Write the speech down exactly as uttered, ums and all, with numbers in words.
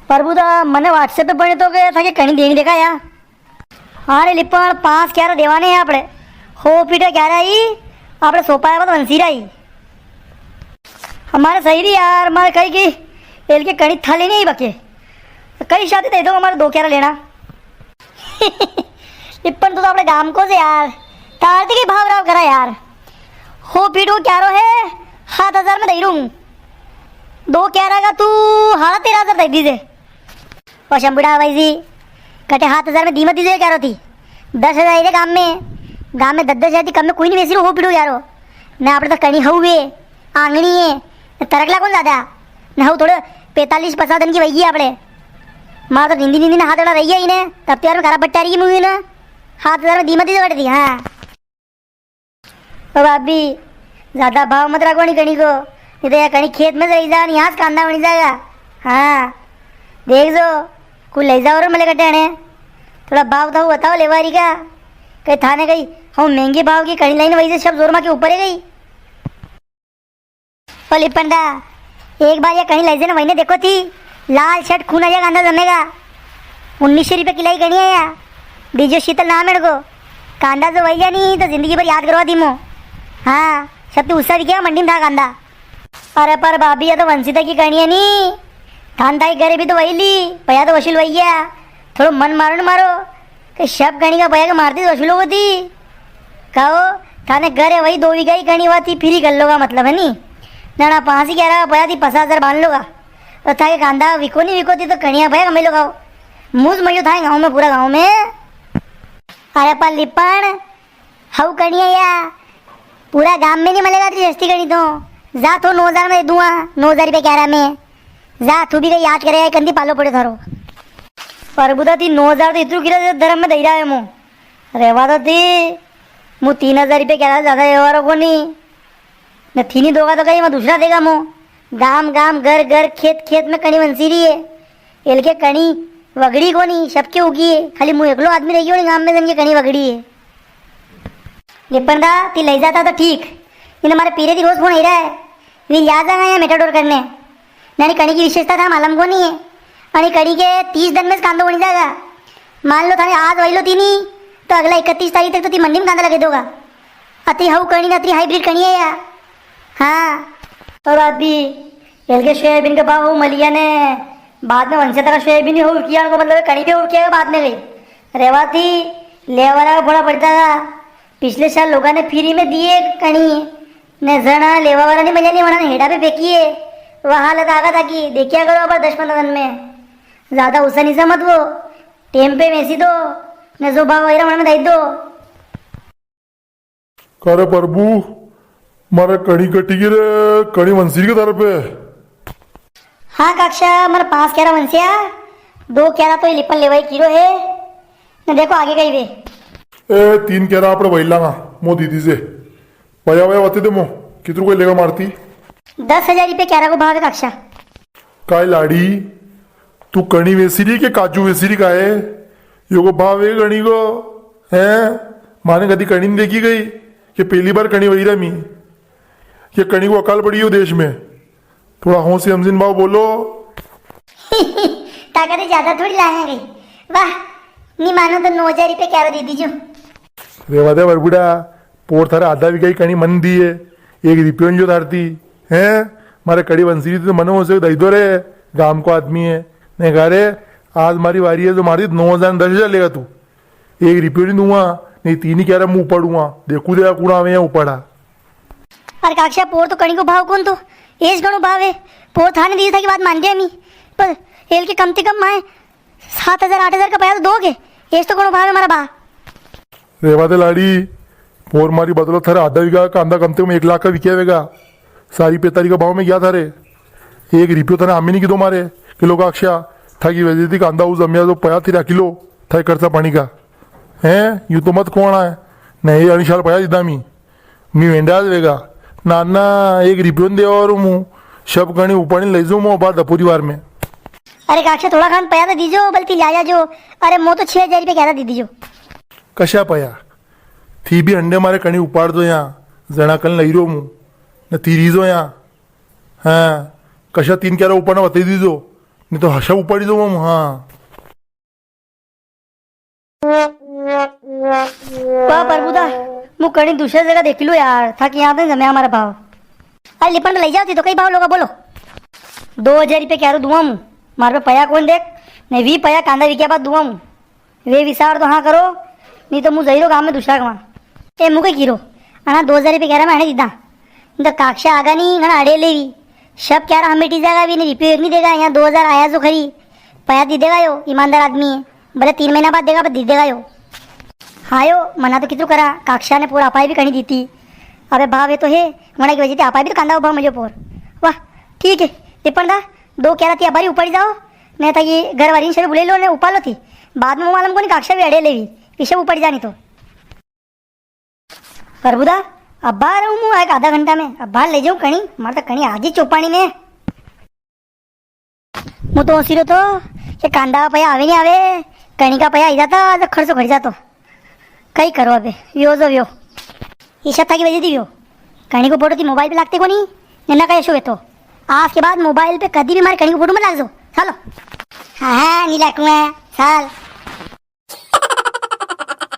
प्रभु दा, मने WhatsApp पे पड़े तो के थाके कणी देणी देखा या। हाँ रे लिपण, पांच क्यारा देवाने है आपड़े। हो पीटे क्यारा ही, आपड़े सोपाया बाद वंसी रही। हमारे सही री यार, मारे कई की एल के कणी थाली नी बके। कई शादी दे दो, हमारे दो क्यारा लेना। लिपण तू तो आपड़े गाम को से यार, तार ती के भाव राव करा यार। हो पीट को क्यारो है, सात हजार में दे रूं। दो क्यारा का तू हाड़ा तेरह हजार दे दीजे। ओ शंभूड़ा भाई जी, कटे सात हजार में दीमत दीजे क्यारो थी। दस हजार ही रे गाम में, गाम में दस दस हजार थी कम में कोई नी वेसी रो हो पीट को क्यारो। ना आपड़े तो कणी हऊ है, आंगणी है, तरकला कौन ज्यादा? ना हऊ थोड़े पैंतालीस पचास दिन की वही है आपड़े। मार तो निंदी निंदी ना हाथ अड़ा रही है इन्हें, तब त्यार में खराब बट्टा रही मुंह ना। सात हजार में दीमत दीजे बटे थी, हाँ। ओ भाभी, ज्यादा भाव मत राखो नी कणी को, नी तो या कणी खेत में रही जा, नी आज कांदा बनी जाएगा। हाँ, देख जो, कोई ले जाओ रे मले कटे ने। थोड़ा भाव तो बताओ लेवारी का, कई थाने कई हम महंगे भाव की कणी लाइन वही से सब जोर मा के ऊपर है गई। ओ लिपण दा, एक बार या कणी ले जाने वही ने देखो थी, लाल शर्ट खून आ जाएगा, अंदाज जमेगा। उन्नीस सौ रुपये किलाई कणी है या, बीजो शीतल नाम है को। कांदा जो वही नी तो जिंदगी भर याद करवा दी मो। हाँ, सब तू उस्सा दिखेगा मंडी में था कांदा। अरे पर भाभी, या तो वंशिता की कणी है नी, थान ताई घरे भी तो वही ली, पया तो वसूल वही है। थोड़ो मन मारो न मारो, के सब कणी का पया के मारती तो वसूल होती। कहो, थाने घरे वही दो बीघा ही कणी हुआ थी, फिर ही कर लोगा मतलब है नी। ना, ना, पांच ही क्यारा पया थी, पचास हजार बांध लोगा। तो थाके कांदा विको नी विको थी तो कणिया पया कमाई लोगा। मुझ मयो था गाँव में, पूरा गाँव में। अरे पर लिपण, हऊ कणी है या? पूरा गाम में नी मलेगा तेरी सस्ती कणी तो। जा तो नौ हजार में दे दूंगा, नौ हजार रुपये क्यारा में। जा तू भी कई याद करे, कंदी पालो पड़े थारो। प्रभु दा, ती नौ हजार तो इतरू किरा धर्म में दई रहा है मु। रेवा तो ती, मु तीन हजार रुपये क्यारा ज्यादा व्यवहार को नी। न थी नी दोगा तो कई मैं दूसरा देगा मु। गाम गाम, घर घर, खेत खेत में कणी वंसी री है। एल के कणी वगड़ी कोनी, सबके उगी है। खाली मु एकलो आदमी रही गयो नी गाम में, जन के कणी वगड़ी है। लिपण दा, ती लई जाता तो ठीक। इने मारे पीरे दी रोज फोन आई रहा है। वी लिया जागा या मेटाडोर करने। नानी कणी की विशेषता था मालूम कोनी है। अणी कणी के तीस दिन में कांदो बनी जागा। मान लो थाने आज वही लो तीनी, तो अगला इकतीस तारीख तक तो ती मंडी में कांदा लगे दोगा। अति हऊ कणी ना, अति हाइब्रिड कणी है या। हाँ। और बात भी, एल के सोयाबीन का भाव हऊ मलिया ने, बाद में वंशे तक सोयाबीन ही हऊ किया, को मतलब कणी पे हऊ किया बाद में गई। रेवा थी, लेवरा का फोड़ा पड़ता था। पिछले साल लोगा ने फ्री में दिए कणी, ने जणा लेवा वाला नी मल्या नी, वणा ने हेड़ा पे फेंकी है। वह हालत आगा था कि देखिया करो अब दस पन्द्रह दिन में। ज्यादा उसा नी समझ वो, टेम पे वेसी दो, ने जो भाव वही रहा, वणा में दई दो। का रे प्रभु, मारे कणी कटी गी रे, कणी वंसी री के थारे पे? हाँ काक्षा, मारे पांच क्यारा वंसिया, दो क्यारा तो ये लिपण लेवाई किरो है, ने देखो आगे कई वे। ए, तीन क्यारा आपणे वही लांगा, मो दीदी से। भैया, भैया, बता दे मो, कितरू कोई लेगा मारती? दस हजार रुपये क्यारा को भाव है काक्षा। काय लाड़ी, तू कणी वेसी री के काजू वेसी री का है? यो को भाव है कणी को, हैं? माने कदी कणी नी देखी गई, ये पहली बार कणी वही रहा मी। ये कणी को अकाल पड़ी हो देश में। थोड़ा हौसी हमजिन भाव बोलो। ताकत ज्यादा थोड़ी लाया गई। वाह, नी मानो तो नौ हजार रुपये क्यारो दे दीजो। रेवा दे बरबुड़ा, पोर थारे आधा बीघा ही कणी मन दी है, एक रिपियो नी जो थारती, हैं? मारे कणी वंसी री तो मनो उसे दई दो रे, गाम को आदमी है। नी का रे, आज मारी वारी है, जो मारी नौ हजार, दस हजार लेगा तू। एक रिपियो नी दूंगा, नी तीन ही क्यारा मु उपाड़ूंगा, देखू दे कुण आवे या उपाड़ा। अरे काक्षा, पोर तो कणी को भाव कोन तो, एज घणो भाव है। पोर थाने दी था की बात मान गया मी, पर एल के कम से कम माए सात हजार, आठ हजार का पया तो दोगे, एज तो घणो भाव है मारा बा। रेवा दे लाड़ी, पोर मारी बदलो थारे आधा बीघा कांदा कम से कम एक लाख का विक्या वेगा। सारी पैतारी का भाव में गया थारे। एक रिपियो थाने आमी नी कीधो मारे, कि लोग अक्षा, थाकी वजह थी कांदा उस जमिया जो पया थी राखी लो, थाई खर्चा पानी का। हैं, यूं तो मत कोण है, नी अणी साल पया दीधा मी। मी वेंडा ज वेगा। ना, ना, एक रिपियो नी देवा वारो मु। सब कणी उपाड़ी लई जाऊं मु अबार दपोरी वार में। अरे काक्षा, थोड़ा खान पया तो दीजो, बल्कि ल्या जाजो। अरे, मो तो छह हजार रुपया क्यारा दी दीजो। कशा पया? थी भी हंडे मारे कणी उपाड़ दो या, जणा कन लई रो मु। न थी रीजो या। हाँ, कशा तीन क्यारा उपाड़ना बताई दीजो। नी तो हशा उपाड़ी दो हम, हाँ। वाह प्रभुदा, मु कणी दूसरा जगह देखी लो यार, थाकी यां तो नी जम्या हमारा भाव। अरे लिपण तो लई जाओ थी तो कई भाव लोगा बोलो। दो हजार रुपया क्यारो दुआ मु, मारे पे पया कोनी देख, ने वी पया कांदा विक्या बाद दुआ मु। वे विचार तो हाँ करो, नी तो मु जई रो गाम में दूसरा कमा। ए मु कई कीरो, अणा दो हजार रुपया क्यारा में अणे दीदा। नी तो काक्षा आगा नी, घणा अड़े लेवी। सब क्यारा हमेटी जागा भी नी, रिपयो एक नी देगा, यां दो हजार आया जो खरी। पया दी देगा यो, ईमानदार आदमी है। भले तीन महीना बाद देगा, पर दी देगा यो। हाँ यो, मना तो कितरू करा, काक्षा ने पोर आपाए भी कणी दीती। अबे भाव ये तो है, वणा की वजह से आपाए भी तो कांदा उभा मजो पोर। वाह, ठीक है, लिपण दा, दो क्यारा थी अबारी उपाड़ी जाओ, नी तो ये घर वाली ने बुले लो ने उपालो थी। बाद में वो मालूम कोनी काक्षा भी अड़े लेवी, पीछे उपाड़ी जानी तो। प्रभुदा, अबार हूँ मु एक आधा घंटा में, अबार ले जाऊँ कणी, मारे तो कणी आज ही चोपानी में। मु तो होसी रो तो, के कांदा का पया आवे नी आवे, कणी का पया आई जाता, तो खर्चो घट जातो। कई करो अबे, व्यो जो व्यो। ईशा थाकी वजह थी व्यो। कणी को फोटो थी मोबाइल पे लागते कोनी, ने ना कई शो तो। आज के बाद मोबाइल पे कदी भी मारे कणी को फोटो मत लागजो। चलो। हाँ, हाँ, नी लागूंगा। चल।